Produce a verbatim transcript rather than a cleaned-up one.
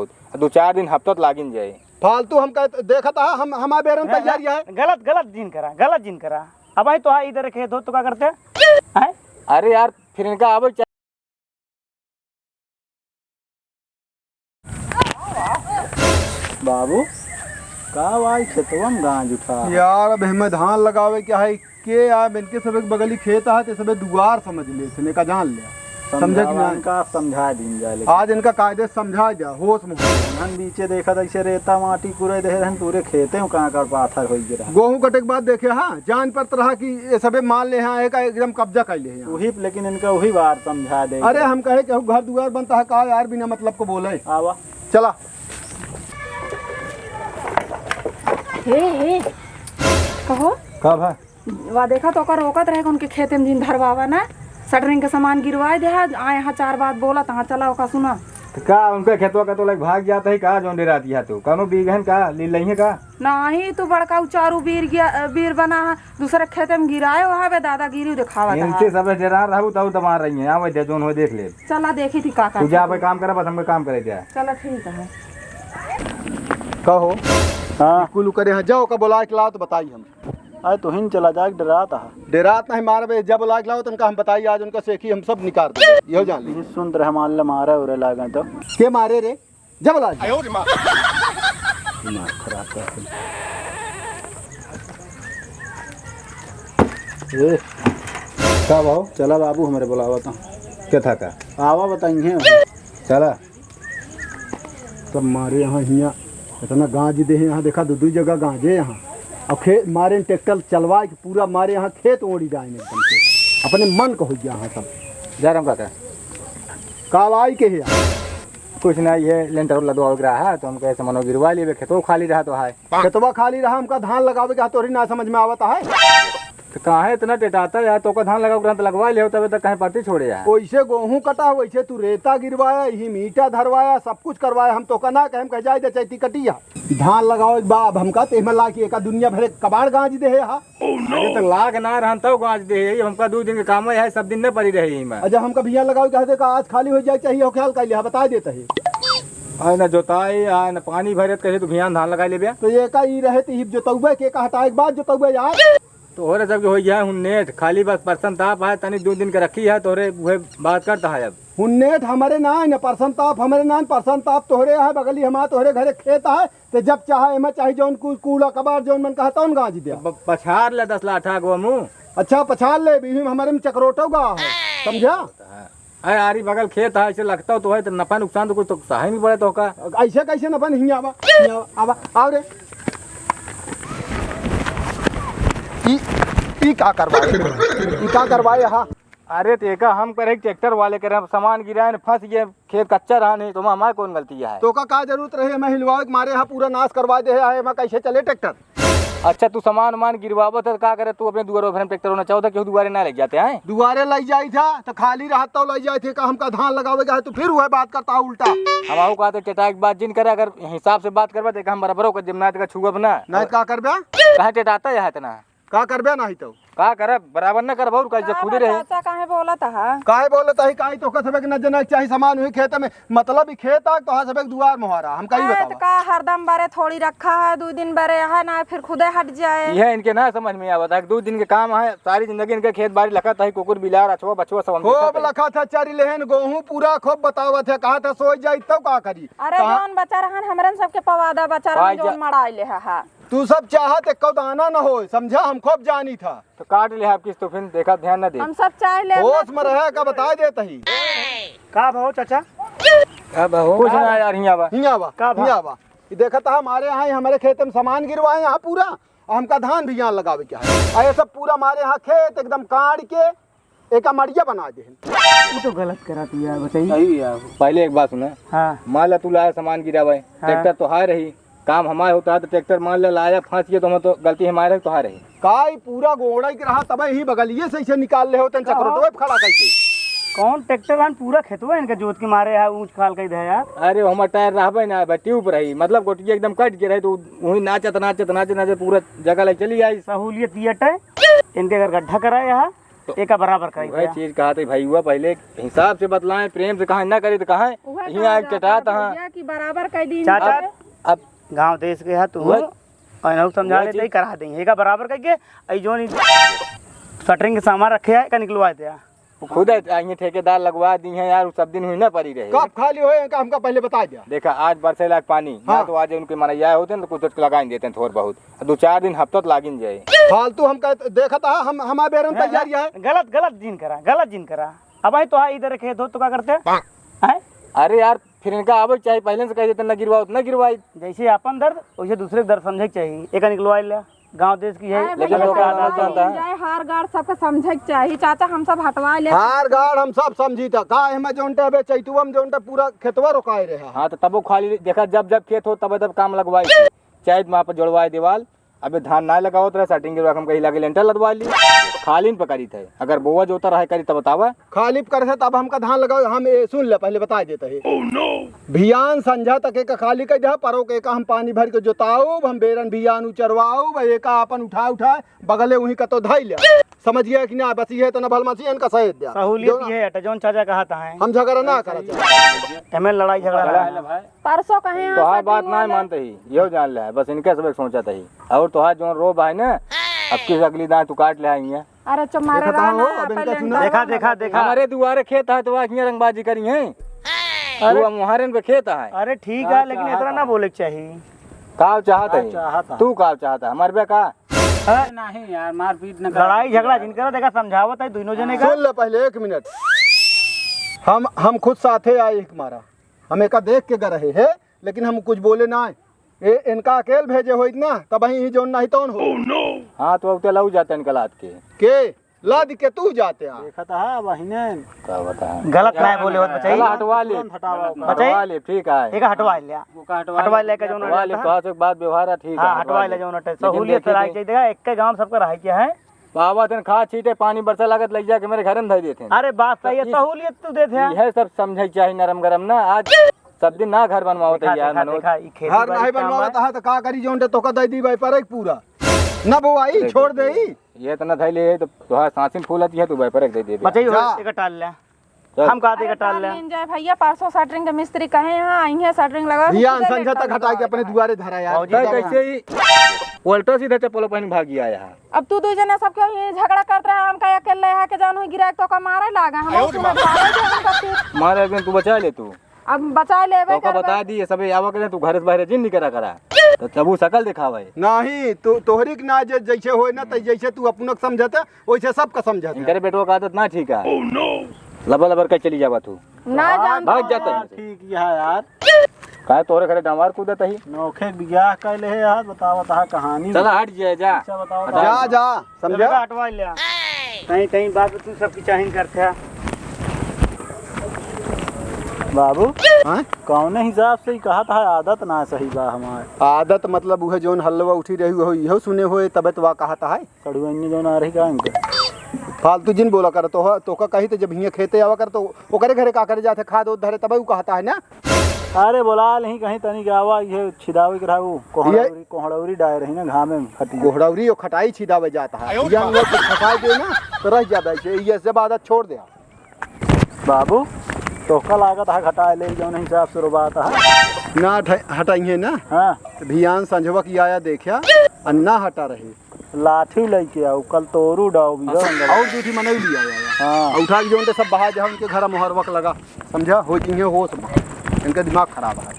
दो चार दिन, हफ्ता तो लागिन जाए। फालतू हमका देखत हा, हम, हमार बेरन ना, ना, तैयारी है। गलत, गलत जिन करा, गलत जिन करा। अब आई तो हाँ इधर खेत हो तो का करते? हैं? अरे यार, फिर इनका आवे चा- बाबू, का भाई खेतवा में गांज उठा? यार, अब हमें धान लगावे के है, के आ, इनके सबे के बगली खेत आ, ते सबे दुआर समझ ले, इतने का जान ले। समझे कि समझावा नहीं? इनका समझा दीन जाए, लेकिन आज इनका कायदे से समझा जा, होश में हो। हम बीचे देखा था, ऐसे रेता माटी पूरे देह रहन, पूरे खेते में कांकड़ पाथर होई गिरा। गोहूं कटे के बाद देखे, हाँ, जान परत रहा कि ये सबे मान ले, हाँ, एक एकदम कब्जा कर ले, हाँ। वही, लेकिन इनका वही बात समझा दे। अरे, हम कहे केहू घर दुआर बनता है का यार, बिना मतलब को बोले? आवा। चला। हे, हे, कहो। का भा? वा देखा तो ओकर रोकत रहे, उनके खेते में जिन धरवावा ना, शटरिंग के सामान गिरवाए दे, आ यहाँ चार बात बोला, तहाँ चला ओका सुना। तो का उनके खेतवा का तो लाइक भाग जाता है का, जौन डेराती है तू? कौनो बीघन का ली लइहे का? नाही, तू बड़का उचारू बीर गिया, बीर बना है, दूसरे खेते में गिराए वहाँ बे दादागिरी दिखावा था। इनके सब डेरा रहू तब दमा रही है, आवे दे, जौन हो देख ले। चला देखी थी का का तू जा, भाई काम करा, बस हमको काम करे दे। चला ठीक है। कहो। हाँ। कुल करे, हाँ, जाओ का बोला के लाओ तो बताई हम। अरे तुहिन चला जाए, डेरात हा। डेरात नहीं मारबे, जब लाग लाओ तनका हम बताई, आज उनका सेखी हम सब निकाल दे। यहो जान ली। ये सुन रहे, मान ले मारे उरे लागे तो। के मारे रे? जब लाग। आयो रे माँ। दिमाग खराब कर। ए, का भाव? चला बाबू, हमरे बुलावा तो। के था का? आवा बताइए। चला। तब मारे यहाँ हियाँ इतना गांज दे है, यहाँ देखा दो दो जगह गांजे यहाँ। अब खेत मारे ट्रैक्टर चलवा के पूरा मारे यहाँ खेत ओढ़ी जाए एकदम से। अपने मन को हो गया यहाँ सब। जयराम काका। कावाई के है यहाँ। कुछ नहीं, ये लेंटर लदवावे के रहा है, तो हम कहे समनो गिरवा लिए, खेतवा खाली रहा तो है। खेतवा खाली रहा, हमका धान लगावे के तोहरी ना समझ में आवत है। तो काहे इतना टेटाता यार, तोका धान लगावे के रहा तो लगवा ले, तबे तक कहीं परती छोड़े यार। वैसे गोहूं कटा, वैसे तू रेता गिरवाया, यही मीटा धरवाया, सब कुछ करवाया, हम तोका ना कहे, हम कह जाए दे चैती कटिया। धान लगावे के बा, अब हमका तेहमा ला कि एका दुनिया भरे कबाड़ गांज दे है हा। अरे तो लाग ना रहन तब गांज दे है, हमका दो दिन के काम है, सब दिन न पड़ी रही है। अच्छा हमका बिया लगावे के कहते का आज खाली हो जाए चाहिए, हो ख्याल कर लिया, बता देता है। आए ना जोताई, आए ना पानी भरे, तो कहे तू बिहान धान लगा लेबे। तो ये का ई रहे तो ई जोतउबे के का हटाए के बाद जोतउबे यार। तोहरे सबके हो गया हुन्नेट, खाली बस परसन ताप है, तनी दो दिन के रखी है, तोहरे उहे बात करता है अब। हुन्नेट हमरे ना है, न परसन ताप हमरे ना है, परसन ताप तोहरे है, बगली हमार तोहरे घरे खेत है, ते जब चाहे एमे चाहे जौन कु-, कूड़ा कबाड़ जौन मन कहा तौन गांज द्या। ब-, पछार ले दस लाठा गो मुंह। अच्छा पछार ले, बीही में हमरे में चकरोटो गा है, समझा? अरे आरी बगल खेत है, ऐसे लगता हो तो है, तो नफा नुकसान तो कुछ तो सही नहीं पड़े तो का? ऐसे कैसे नफा नहीं आवा? नहीं आवा, आवा, आव रे। ई, ई का करवाए? ई का करवाए हा? अरे तो एका हम करे, ट्रैक्टर वाले करे, हम सामान गिराए न फंस गए, खेत कच्चा रहा नहीं, तो हमारे कौन गलती है? तो का, का जरूरत रहे, मैं हिलवावे के मारे हा पूरा नाश करवा दे है, मैं कैसे चले ट्रैक्टर? अच्छा, तू सामान उमान गिरवावत है, तो का करे, तू अपने दुआरे भरे ट्रैक्टर होना चाहो था, क्यों दुआरे ना ले जाते हैं? दुआरे ले जाई था, तो खाली रहत तो ले जाए थे, का हमका धान लगावे का है, तो फिर वह बात करता है उल्टा। हम आओ कहते, चटाई की बात जिन करे, अगर हिसाब से बात करबा, तो हम बराबर होकर जब ना, तो छुअब ना। नहीं, तो का करबे? कहाँ चटाता है इतना? का करबे नहीं तो? का करब? बराबर ना करब, और कैसे का खुदे बा रहे। चाचा, काहे बोलत हा? काहे बोलत ही? काहे तो का सबे के न जना के चाही सामान हुई खेत में, मतलब ई खेत आ, तो हाँ सबे के दुआर मोहारा, हम कहीं आए बतावा। तो का हरदम बरे थोड़ी रखा है, दो दिन बरे है ना, फिर खुदे हट जाए। यह इनके ना समझ में आवत है, दो दिन के काम है, सारी जिंदगी इनके खेत बाड़ी लखत है, कुकुर बिलार, अछुआ बछुआ सब हमके खूब खाते हैं। लखत है, चरी लेहन, गोहूं पूरा खूब बतावत है, कहा था सोई जाई तो का करी? अरे कहा जौन बचा रहन, हमरन सबके पवादा बचा रहन, पाई जा- जौन मड़ाई ले हा। तू सब चाहत एको दाना न होए, समझा, हम खूब जानी था। तो काट ले आपकी तो फिर देखा, ध्यान न दे। हम सब चाह ले होश अपना में रहे का बता देत ही। का भाव चाचा? का भाव? कुछ ना यार, हियाँ बा। हियाँ बा, का भाव? हियाँ बा। ये देखत हा, हमारे यहाँ ही, हमारे खेत में सामान गिरवाए यहाँ पूरा, और हमका धान भी यहाँ लगावे के है। और ये सब पूरा हमारे यहाँ खेत एकदम काट के एका मड़िया बना दे। वो तो गलत करा तू यार, बताइए। सही यार। पहले एक बात सुना। हाँ। मान ला तू लाया सामान गिरावे, हाँ। ट्रैक्टर तो हाय रही, काम हमारे होता है तो ट्रैक्टर मान ले लाया फंस गया तो हम तो गलती हमारे तो हाय रही। का ई पूरा गोड़ा के रहा तब ही बगलिए से इसे निकाल ले होते का हो? चक्रोटवे पे खड़ा करके। कौन ट्रैक्टर हन पूरा खेतवा इनका जोत के मारे है ऊंच खाल कई दे यार। अरे वो हमार टायर रहबे ना बा, ट्यूब रही, मतलब गोटिया एकदम कट के रही तो वही नाचत नाचत नाचत नाचत पूरा जगह ले चली आई। सहूलियत ये टे, इनके अगर गड्ढा कराए है एका बराबर करी वही दिया। चीज कहा थे भैया, पहले हिसाब से बतलाएं, प्रेम से कहा ना करी तो कहा उहे हियाँ कहा एक जाता चटात है हाँ। भैया कि बराबर कह दी चाचा, इनके। अब गाँव देश के है तू, वही। और इन्हों समझा वही लेते ही चीज। करा देंगे। एका बराबर कह के, आई जोन शटरिंग के सामान रखे है, का निकलवा दे। खुद है, आ, ये ठेकेदार लगवा दी हैं यार, उ सब दिन हुई ना पड़ी रहे। कब खाली होए, इनका हमका पहले बता दिया। देखा, आज बरसे लाग पानी, ना हाँ। तो आज उनके मनैया होते हैं तो कुछ कुछ लगाइन देते हैं थोड़ बहुत। दो चार दिन हफ्ता तो लागिन जाए। फालतू हमका देखत हा, हम, हमारे बेरन हैं? तैयारी है। गलत, गलत जिन करा, गलत जिन करा। अब आई तो हाँ इधर खेत हो तो का करते? हैं? अरे यार, फिर इनका आवे के चाही, पहले से कह देते, "न गिरवाओ, तो न गिरवाई।" जैसे अपन दर्द, वैसे दूसरे के दर्द समझे के चाही। एक निकलवाई ले, गाँव देश की है। अरे लेकिन भैया, लोग का चाचा, आदत समझ जानता है। जाए, हार गाड़ सबके समझे के चाही। चाचा, हम सब हटवा ले। हार गाड़ हम सब समझी था। का एमे जौन टे अबे चैतुआ में जौन टे पूरा खेतवा रोकाए रहे। हाँ, तो तबो खाली देखा, जब जब खेत हो, तब तब काम लगवाई। चैत में आप जोड़वाए दीवाल, अबे धान ना लगावत रहे, सेटिंग के हम कहीं लागे लेंटर लदवा ली, खालिन पे करी थे। अगर बोआ जोता रहे करी तब बतावा। खाली पे करे थे तब हमका धान लगाओ, हम ए, सुन ले पहले बता देते हैं। भियान संझा तक एक खाली कर दे, परो के का हम पानी भर के जोताओ, हम बेरन भियान उचरवाओ, भाई एका अपन उठा उठा बगले वहीं का तो धाई ले। समझ गया कि ना? बस ये तो ना भलमसी इनका सहेज दिया। सहूलियत जो ना ये है, जौन चाचा कहा था है। हम झगड़ा ना करत है। एमे लड़ाई झगड़ा चला ना। है ना भाई। परसों कहे हैं तोहार सब बात दिन ना वाले। मानते ही, यो जान ले, बस इनके सब एक सोचत ही। और तोहार जोन रोब है ना, अब किस अगली दांत तू काट ले आई है। अरे चुप मारे देखा ना, था हो, ना, अब इनका पहले सुना। इनका देखा, देखा, देखा। हमारे दुआरे खेत है तो आज यहाँ रंगबाजी करी है। अरे। तू हम वहाँ पे खेत है। अरे ठीक का है, लेकिन चाहत इतना ना है? बोले के चाहिए। का चाहत का है? चाहत है? तू का चाहत है? हमारे बे का? अरे नहीं यार, मारपीट न कर। लड़ाई झगड़ा जिन करा, देखा समझावत है दोनों जने का। सुन ले पहले एक मिनट। हम, हम खुद साथे आए एक मारा। हम एका देख के ग रहे हैं, लेकिन हम कुछ बोले ना। ए, इनका अकेल भेजे होइत ना, तब ही जोन नहीं तौन हो। हाँ, तो अब तो लऊ जाते इनका लाद के। के? लाद के तू जाते आ। देखत हा, बहिने। का बता? गलत ना बोले होत बचाई। चला, हटवा ले। तुरंत हटावा ओका। बचाई? हटवा ले, ठीक है। एक हटवा लिया। ओका हटवा हटवा ले। लेके जोन हटवा ले, रहता। तोहार से बात व्यवहार है, ठीक है, हाँ, हटवा हटवा ले ले। जोन हटे। लेकिन सहूलियत देखिए रहा कि चाहिए, देखा, एक के गांव सबका रहा क्या है? बाबा तन खा छीटे, पानी बरसा लागत, लग जाके मेरे घर में धर देते हैं। अरे बात सही है, तो सहूलियत तू देते हैं। यह सब समझे के चाही नरम गरम ना, आज सब दिन ना घर बनवावत है देखा, यार देखा, मनोज। देखा, ई खेती घर बाड़ी नहीं काम बनवावत है। है तो का करी, जोन दे तोका दे दी भाई पर एक पूरा। ना बोआई, अरे छोड़ दे देख, ई। ये इतना धैले है तो तोहार सांसिन फूलत है, तू भाई पर एक दे दे। बचाई हो, जा। एक टाल ले। चल। हम कहा दे अरे टाल ले। टाल लेन जाए भैया, परसों सेटरिंग के मिस्त्री कहे हैं, आई हैं सेटरिंग लगा के भियान खुदे संझा लेंटर तक हटाई के लगवा अपने देगा। दुआरे धराया। भौजी, तय देखा। कैसे ही उल्टा सीधा चप्पल पहन भागी आया है। अब तू दो जना सब क्यों ये झगड़ा करत रहा, हम का अकेले है के जानू गिराए तो का मारे लागा, हम सुना भागे जो हम करती। मारे एक दिन तू बचा ले तू। अब बचा लेबे तो का करबे। बता दी, ये सबे आवा करे, तू घर से बाहर जिन निकरा करा। तो तबू शकल दिखावे। नहीं, तू तोहरी के ना जे जैसे होए ना, तो जैसे तू अपनक समझत है, वैसे सबका समझत है। इनकरे बेटवा का आदत ना ठीक है। लबर लबर के चली जावा तू। ना हाँ, जानता भाग जाता हाँ, है। ठीक है यार। काहे तोहरे घरे डांवार कूदत ही? नौखे बियाह कैले है यार, बतावा तहा कहानी। चला हट जाए जा। अच्छा बतावा हटा। जा, जा, समझा? हटवा लिया। कहीं, कहीं बात तू सबकी चाहिन करते हैं। बाबू, हाँ? कौने हिसाब से ही कहा था आदत ना सही बा हमार? आदत मतलब उहे जौन हल्लवा उठी रही हो, इहो सुने होए, तबे तो वा कहा था है। कड़ुआइने जौन आ रही का इनका? फालतू जिन बोला कर, तो, तोका कही तो जब हियाँ खेते आवा कर तो ओकरे घरे का करे जाते, खाद ओद धरे तबे उ कहता है ना। अरे बोला नहीं कहीं तनी गावा, ये छिदावे के रहा वो, ये कोहड़ौरी, कोहड़ौरी डाय रही ना घामे में खटिया। कोहड़ौरी और खटाई छिदावे जाता है। या हम लोग कुछ खटाई दे ना तो रह जाता है, ये सब आदत छोड़ दे। बाबू, तोहका लागत है घटाए ले जौन हिसाब से रोबात है। ना हटाई है ना? हाँ। तो भियान संझवा की आया देखा, आ ना हटा रही। लाठी लइके आओ, कल तोरू डाओ भी हो अच्छा, अंदर। और दूठी मनई लिया आया। हाँ। और उठा के जौन ते सब बहा जा उनके घर मोहरवा के लगा, समझा? हो जिंगे होश में। इनका दिमाग खराब है।